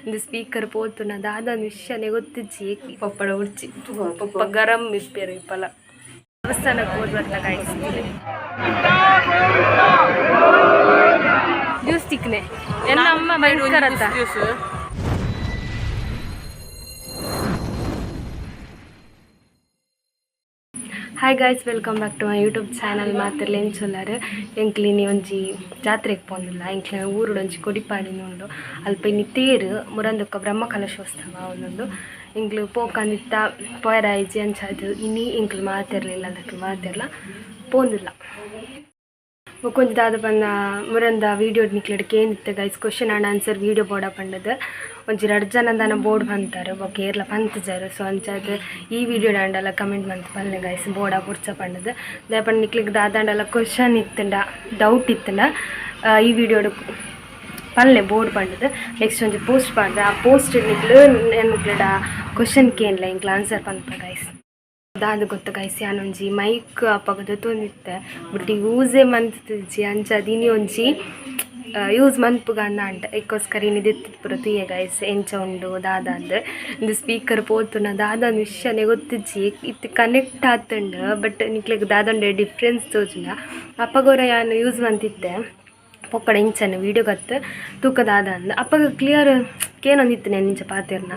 ಇಂದು ಸ್ಪೀಕರ್ ಪೋತುನ ದಾದ ವಿಷಯನೇ ಗೊತ್ತಿಜ್ಜಿ. ಪಪ್ಪಡ ಉರ್ಚಿ ಪಪ್ಪ ಗರಂ ಇಪ್ಪೇರು ಇಪ್ಪಲ. ದೇವಸ್ಥಾನಕ್ಕೆ ಹೋದ್ ಬರ್ತಾ ಗಾಯ್ಸ್. ಜ್ಯೂಸ್ ತಿಕ್ನೆ ಎಲ್ಲ ಅಮ್ಮ ಭಯಂಕರ. Hi guys, welcome back to my YouTube channel. ಮಾತಿರ್ಲ ಎಂಚೊಲ್ಲಾರು? ಎಂಕ್ಲಿನಿ ಒಂಜಿ ಜಾತ್ರೆಗೆ ಪೋಂದಿಲ್ಲ. ಎಂಕ್ಲಿನ ಊರುಡು ಒಂಜಿ ಕೊಡಿಪಾಡಿನ ಉಂಡು. ಅಲ್ಪ ಇನಿ ತೇರು ಮುರಂದೊಕ್ಕ ಬ್ರಹ್ಮ ಕಲಶೋತ್ಸವ ಒಂದೊಂದು. ಎಂಕ್ಲು ಪೋಕಂದಿತ್ತ, ಪೋಯರಾಯ್ಜಿ. ಅಂಚಾದ್ ಇನಿ ಎಂಕ್ಲು ಮಾತಿರ್ಲಿಲ್ಲ, ಅದಕ್ಕೆ ಮಾತಿರ್ಲ ಪೋಂದಿಲ್ಲ. ಬೊಕೊಂಜಿ ದಾದ ಪಂಡ, ಮುರಂದ ವೀಡಿಯೋ ನಿಕ್ಲೆಡ್ ಕೇಂದಿತ್ತೆ guys, question and answer video ಬೋಡ ಪಂಡದು. ಒಂಜಿ ರಡ್ಡ್ ಜನ ದಾನ ಬೋರ್ಡ್ ಪಂತಾರೆ, ಬೊಕ್ಕ ಏರ್ಲ ಪಂತುಜಾರ್. ಸೊ ಅಂಚಾದ್ ಈ ವೀಡಿಯೋ ಆಂಡಲ ಕಮೆಂಟ್ ಮಂತ್ ಪನ್ಲೆ ಗೈಸ್, ಬೋಡ ಬುಡ್ಚ ಪಂಡದು. ದಾಯೆ ಪಂಡ ನಿಕ್ಲೆಗ್ ದಾದಾಂಡಲ ಕ್ವಶನ್ ಇತ್ತುಂಡ, ಡೌಟ್ ಇತ್ತುಂಡ ಈ ವಿಡಿಯೋಡ್ ಪನ್ಲೆ ಬೋರ್ಡ್ ಪಂಡದು. ನೆಕ್ಸ್ಟ್ ಒಂಜಿ ಪೋಸ್ಟ್ ಪಾಡ್ದ, ಆ ಪೋಸ್ಟ್ ನಿಕ್ಲು ನಿಕ್ಲೆಡ ಕ್ವಶನ್ ಕೇನ್ಲೆ, ಎಂಕ್ಲ ಆನ್ಸರ್ ಪನ್ಪ ಗೈಸ್. ದಾದ ಗೊತ್ತ ಗೈಸ್, ಯಾನೊಂಜಿ ಮೈಕ್ ಅಪಗ ದೆತ್ತೊಂದಿತ್ತೆ, ಬಟ್ ಯೂಸೇ ಮಂತಿಜ್ಜಿ. ಅಂಚಾದ್ ಇನಿ ಒಂಜಿ ಯೂಸ್ ಮನ್ಪುಗ ಅಂದ ಐಕೋಸ್ಕರ ಇನಿ ದೆತ್ತಿದ್ ಪೂರ ತೂಯೆ ಗೈಸ್, ಎಂಚ ಉಂಡು ದಾದ ಅಂದ್. ಇಂದು ಸ್ಪೀಕರ್ ಪೋತುನ ದಾದ ವಿಷಯನೇ ಗೊತ್ತಿಜ್ಜಿ. ಇತ್ತೆ ಕನೆಕ್ಟ್ ಆತುಂಡು, ಬಟ್ ನಿಕ್ಲೆಗ್ ದಾದ ಡಿಫ್ರೆನ್ಸ್ ತೋಜುಂಡ? ಅಪಗೋರ ಯಾನ್ ಯೂಸ್ ಮಂತಿತ್ತೆ ಪೊಕ್ಕಡೆ ಇಂಚನೆ ವೀಡಿಯೋ ಗತ್ತು ತೂಕ ದಾದ ಅಂದ್. ಅಪಗ ಕ್ಲಿಯರ್ ಕೇನೊಂದಿತ್ತು ನಾನು ಇಂಚ ಪಾತೆರ್ನ.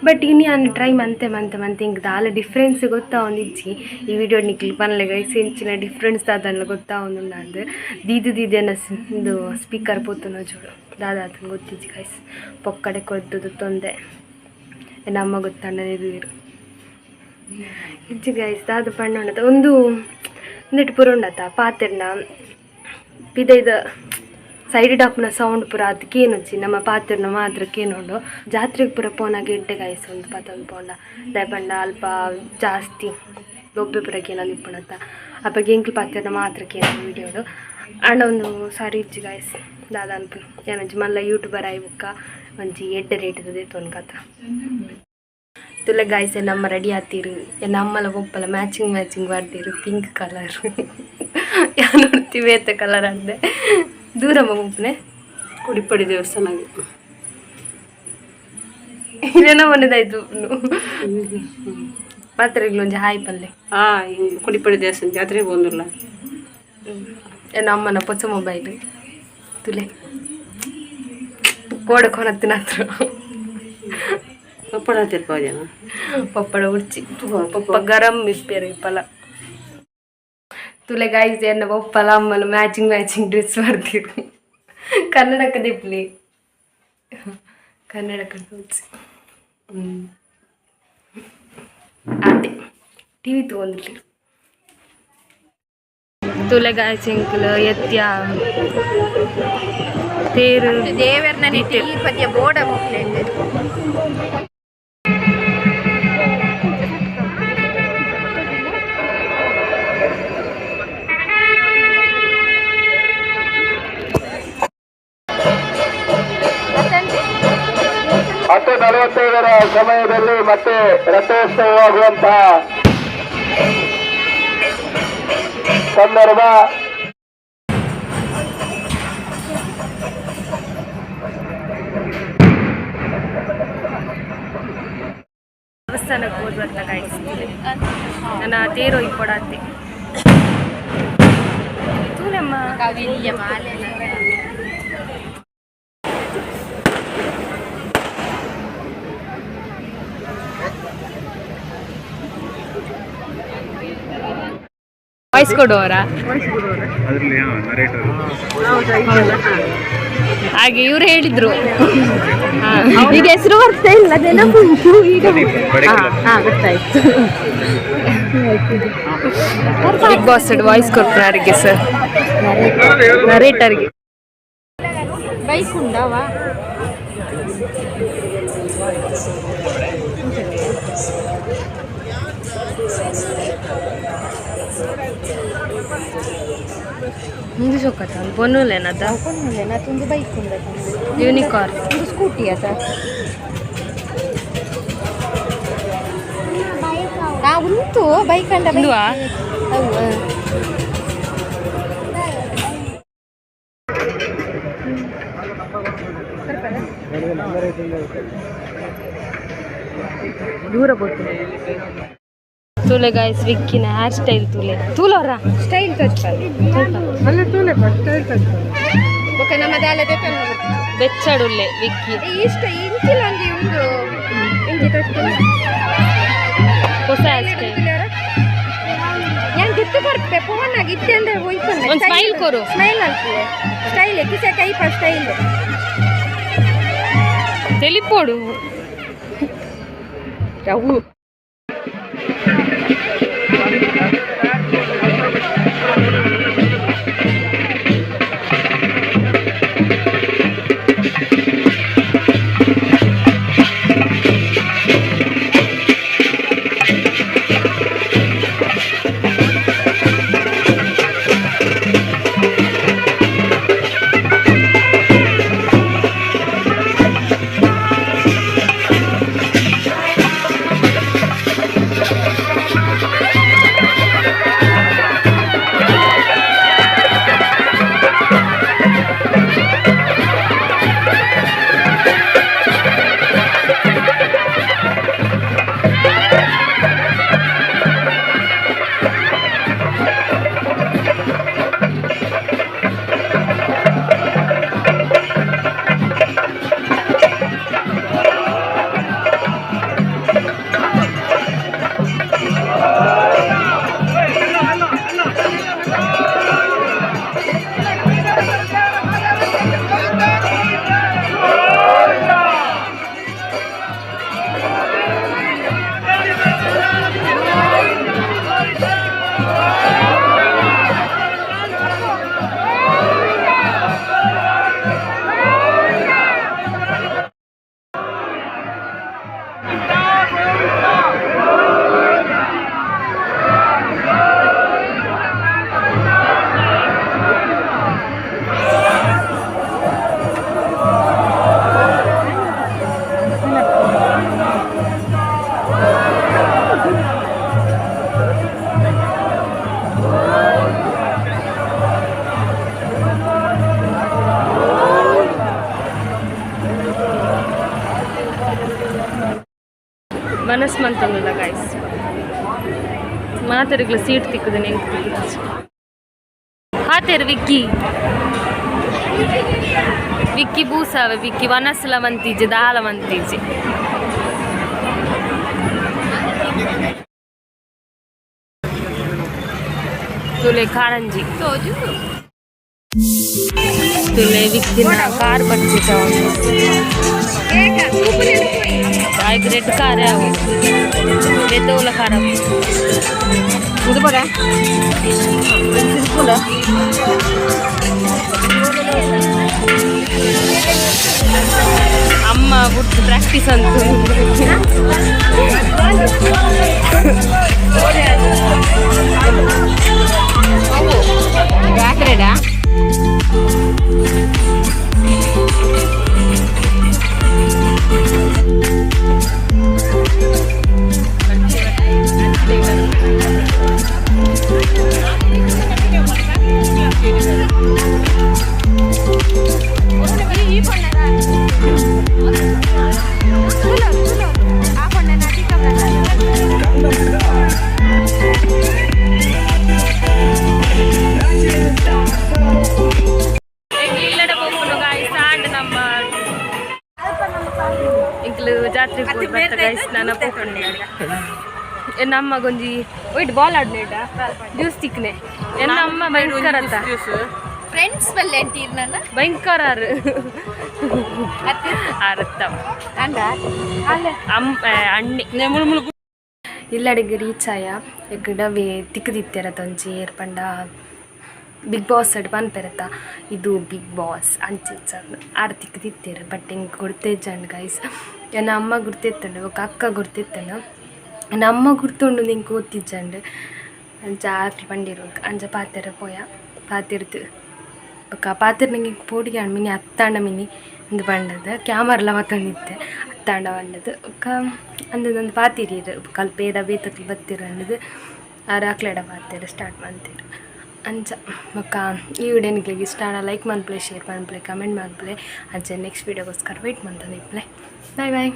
ಬಟ್ ಇನಿ ಯಾನ್ ಟ್ರೈ ಮಂತೆ ಮಂತೆ ಮಂತೆ ಇಂಕ್ ದಾಲ ಡಿಫ್ರೆನ್ಸ್ ಗೊತ್ತಾವೊಂದಿಜ್ಜಿ. ಈ ವಿಡಿಯೋ ನಿಕ್ಲ್ ಪನ್ಲೆ ಗೈಸ್, ಎಂಚಿನ ಡಿಫ್ರೆನ್ಸ್ ದಾದನ್ಲ ಗೊತ್ತಾವೊಂದುಂಡು ಅಂದ್. ದೀದು ದೀದೆನ ಇಂದು ಸ್ಪೀಕರ್ ಪೋತುನ ಚೂಡು ದಾದ ಆತುಂಡು ಗೊತ್ತಿಜ್ಜಿ ಗೈಸ್. ಪೊಕ್ಕಡೆ ಕೊರ್ದು ತೊಂದೆ ನಮ್ಮ ಗೊತ್ತಂಡ ಎದುರು ಇಜ್ಜಿ ಗೈಸ್. ದಾದ ಪಂಡ, ಒಂದು ಉಂದೆಟ್ ಪೂರ ಉಂಡತ್ತ ಪಾತೆರ್ನ ಪಿದೈದ ಸೈಡ್ ಡಾಪ್ನ ಸೌಂಡ್ ಪೂರ ಆತ್ ಕೇನುಜ್ಜಿ, ನಮ್ಮ ಪಾತೆರ್ನ ಮಾತ್ರ ಕೇನುಂಡು. ಜಾತ್ರೆಗ್ ಪೂರ ಪೋನಾಗ ಎಡ್ಡೆ ಗೈಸ್ ಒಂದು ಪತೊಂದು ಪೋಂಡ. ದಾಯೆ ಪಂಡ ಅಲ್ಪ ಜಾಸ್ತಿ ಬೊಬ್ಬೆ ಪೂರ ಕೇನೊಂದು ಇಪ್ಪುಂಡತ್ತ. ಅಪಗ ಎಂಕ್ಲು ಪಾತೆರ್ನ ಮಾತ್ರ ಕೇನು ವೀಡಿಯೋಡು. ಆಂಡ ಒಂದು ಸಾರಿ ಇಜ್ಜಿ ಗೈಸ್, ದಾದ ಅನ್ಪುನು. ಯಾನೊಂಜಿ ಮಲ್ಲ ಯೂಟ್ಯೂಬರ್ ಆಯಿ ಬುಕ್ಕ ಒಂಜಿ ಎಡ್ಡೆ ರೇಟ್ ದೆತ್ತೊನ್ಕ. ತುಲೆ ಗಾಯ್ಸ್, ನಮ್ಮ ರೆಡಿ ಆತೀರು. ನಮ್ಮಲ ಒಪ್ಪಲ ಮ್ಯಾಚಿಂಗ್ ಮ್ಯಾಚಿಂಗ್ ಬರ್ದಿರು. ಪಿಂಕ್ ಕಲರ್, ಯಾ ನೋಡ್ತೀವಿ ಏತ ಕಲರ್ ಅಂದೆ. ದೂರ ಮಗುಪ್ನೆ. ಕೊಡಿಪಡಿ ದೇವಸ್ಥಾನಕ್ಕೆ. ಇದೇನೋ ಮೊನ್ನೆದಾಯ್ತು ಮಾತ್ರ ಒಂಜಿ ಹಾಯ್ ಪಲ್ಲೆ. ಹಾ, ಕೊಡಿಪಡಿ ದೇವಸ್ಥಾನ ಜಾತ್ರೆಗೆ ಬಂದಿಲ್ಲ. ನಮ್ಮನ ಪೊಸ ಮೊಬೈಲ್ ತುಲೆ, ಕೋಡ ಕೊನತ್ತಿನ ಹತ್ರ. ಪಪ್ಪಡ ತಿರ್ಪಾಜನ. ಪಪ್ಪಡ ಉರ್ಚಿ ಪಪ್ಪ ಗರಂ ಇಪ್ಪೇರು ಇಪ್ಪಲ. ತುಲೆ ಗಾಯ್ಸ್, ಎನ್ನ ಪಪ್ಪಲ ಅಮ್ಮನ ಮ್ಯಾಚಿಂಗ್ ಮ್ಯಾಚಿಂಗ್ ಡ್ರೆಸ್ ಮಾಡ್ತೀರು. ಕನ್ನಡಕ್ಕೆ ದಿಪ್ಲಿ, ಕನ್ನಡಕ್ಕೆ ತೋರಿಸಿ. ಅದೇ ಟಿವಿ ತಗೊಂಡಿರ್ಲಿ. ತುಲೆ ಗಾಯ್ಸ್, ಎಂಕುಲು ಎತ್ಯ ತೇರು. ದೇವರ್ನ ಈ ಪದ್ಯ ಬೋರ್ಡ ಮುಕ್ಲೆಂಡ್. 10:45ರ ಸಮಯದಲ್ಲಿ ಮತ್ತೆ ರಥೋತ್ಸವವಾಗುವಂತಹ ಸಂದರ್ಭ. ದೇವಸ್ಥಾನಕ್ಕೆ ಹೋದ್ ಬರ್ತಾ ಗಾಯ್ಸ್. ನನ್ನ ತೇರು ಇಪ್ಪಡಾತೆ ತೂಲೆಮ್ಮ. ಕವಿಲ್ಯ ಮಾಲೆ. ವಾಯ್ಸ್ ಕೊಡುವರಾ? ಅದರಲ್ಲಿ ನರೇಟರ್. ಹಾಗೆ ಇವ್ರು ಹೇಳಿದ್ರು. ಈಗ ಹೆಸರು ಬರ್ತಾ ಇಲ್ಲ, ನೆನಪುಂಟು ಈಗ. ಹಾ, ಗೊತ್ತಾಯ್ತು. ಬಿಗ್ ಬಾಸ್ ವಾಯ್ಸ್ ಕೊಡ್ತಾರೆ ಸರ್, ನರೇಟರ್ಗೆ. ಬೈಕ್ ಉಂಡವಾ? ಮುಂದೆ ಸೊಕ್ಕತ್ತ ಒಂದು ಪೊನ್ನುಲೇನದ. ಒಂದು ಬೈಕ್ ಉಂಡ. ಯೂನಿಕಾರ್ನ್. ಒಂದು ಸ್ಕೂಟಿ ಅದ. ಆ ಉಂಟು ಬೈಕ್ ಅಂಡ. ಉಂದುವಾ? ಅವು. ದೂರ ಪೋತುಂಡು ತೂಲೆ ಗಾಯ್ಸ್ ವಿಕ್ಕಿನ ಹೇರ್ ಸ್ಟೈಲ್ ತೂಲೆ ತೂಲೋರ ಸ್ಟೈಲ್ ತೋಚ್ಪಲ್ ಅಲ್ಲ ತೂಲೆ ಸ್ಟೈಲ್ ಬೊಕ ನಮ್ಮ ದಾಲದೆ ಬೆಚ್ಚಡುಲ್ಲೆ ವಿಕ್ಕಿ ಇಷ್ಟ ಇಂಚಿಲ ಒಂಜಿ ಉಂದು ಇಂಚಿ ತೋಚ್ಪಲ್ ಹೊಸ ಹೇರ್ ಸ್ಟೈಲ್ ಯಾನ್ ಗುತ್ತು ಕೊರ್ಪೆ ಫೋನ್ ಆಗಿ ಇತ್ತೆ ಅಂದ್ರೆ ಹೋಯ್ಕೊಂಡೆ. ಒಂದ್ smile ಕೊರು. ಸ್ಮೈಲ್ ಅಲ್ಪುವೆ ಸ್ಟೈಲ್ ಕಿಸೆ ಕೈಪ ಸ್ಟೈಲ್. ತೆಲಿಪೋಡು. ಅವು ಮನಸ್ ಮಂತೊಂದುಲ್ಲ ಗಾಯ್ಸ್ ಮಾತೆರ್ಗ್ಲ ಸೀಟ್ ತಿಕ್ಕುದು ನೆಂಕ್ ಹಾತೇರು ವಿಕ್ಕಿ ವಿಕ್ಕಿ ಬೂಸಾವೆ ವಿಕ್ಕಿ ವನಸ್ಲ ಮಂತೀಜಿ ದಾಲ ಮಂತೀಜಿ. ತುಲೆ ಕಾರಂಜಿ ತುಲೆ ವಿಕ್ಕಿನ ಕಾರ್ ಪರ್ಚೇಸ್ ಆಯ್ತು ರೆಡ್ ಕಾರ್ ಅವು ರೆಡ್ ಕಾರ್ ಅವು. ಇದು ಬರ ತಿರ್ಪುಂಡ. ಅಮ್ಮ ಬಿಟ್ಟು ಪ್ರಾಕ್ಟೀಸ್ ಅಂತ. ಬ್ಯಾಕ್ ರೆಡಾ? ಇಲ್ಲಡ ಪೋಪುಂಡು ಗಾಯ್ಸ್ ಆಂಡ್ ನಮ್ಮ ಎಂಕ್ಲು ಜಾತ್ರೆ ಬತ್ತ ಗಾಯ್ಸ್ ನನ್ನ ಪೋಪುಂಡು ನಮ್ಮ ಗೊಂಜಿ ಒಯ್ಟ್ ಬಾಲ್ ಆಡ್ನೇಟ ಜ್ಯೂಸ್ ತಿಕ್ನೆ ಎನ್ನ ಅಮ್ಮ ಭಯಂಕರ ಅತ್ತ. ಫ್ರೆಂಡ್ಸ್ ಬಲ್ಲೆ ಅಂತೀರ್ ನನ್ನ. ಭಯಂಕರ ಅರ್ಥ. ಅಂಡ. ಅಮ್ಮ ಅಣ್ಣೆ ಇಲ್ಲಡೆಗ್ ರೀಚ್ ಆಯ ಎಕ್ಕಡವೇ ತಿಕ್ಕದಿತ್ತೆರ ತೊಂಜಿ ಏರ್ಪಂಡ ಬಿಗ್ ಬಾಸ್ ಅಡ್ ಪನ್ಪೆರತ ಇದು ಬಿಗ್ ಬಾಸ್ ಅಂಚೆ ಆರ್ ತಿಕ್ಕದಿತ್ತೆರ್ ಬಟ್ ಎಂಕ್ ಗುರ್ತಿಜ್ಜಂಡ್ ಗೈಸ್. ಎನ್ನ ಅಮ್ಮ ಗುರ್ತಿತ್ತಂಡು ಬೊಕ ಅಕ್ಕ ಗುರ್ತಿತ್ತಂಡು ಎನ್ನ ಅಮ್ಮ ಗುರ್ತುಂಡು ಎಂಕ್ ಗೊತ್ತಿಜ್ಜಂಡ್. ಅಂಚ ಆಕ್ಲ್ ಪಂಡೆರ್ ಅಂಚ ಪಾತೆರ ಪೋಯ ಪಾತೆರ್ದ್ ಬೊಕ ಪಾತೆರ್ನಗ ಎಂಕ್ ಪೋಡಿಗೆ ಆಂಡ್ ಮಿನಿ ಅತ್ತಾಂಡ ಮಿನಿ ಇಂದ್ ಪಂಡದ್ ಕ್ಯಾಮರ್ಲ ಮತ್ತೊಂದಿತ್ತೆ ಅತ್ತಾಂಡ ಪಂಡದ್ ಬೊಕ ಅಂದೊಂದು ಪಾತೆರಿಯೆರ್ ಬೊಕ ಅಲ್ಪ ಏರ ಬೇತಕ್ಲ್ ಬತ್ತೆರ್ ಪಂಡುದು ಆರ್ ಅಕ್ಲೆಡ ಪಾತೆರ ಸ್ಟಾರ್ಟ್ ಮಲ್ತೆರ್ ಅಂಚ. ಬೊಕ ಈ ವಿಡಿಯೋ ನಿಕ್ಲೆಗ್ ಇಷ್ಟ ಆಂಡ ಲೈಕ್ ಮನ್ಪುಲೆ, ಶೇರ್ ಮನ್ಪುಲೆ, ಕಮೆಂಟ್ ಮನ್ಪುಲೆ. ಅಂಚ ನೆಕ್ಸ್ಟ್ ವೀಡಿಯೋಗೋಸ್ಕರ ವೇಟ್ ಮಂತೊಂದಿಪ್ಪುಲೆ. Bye boy.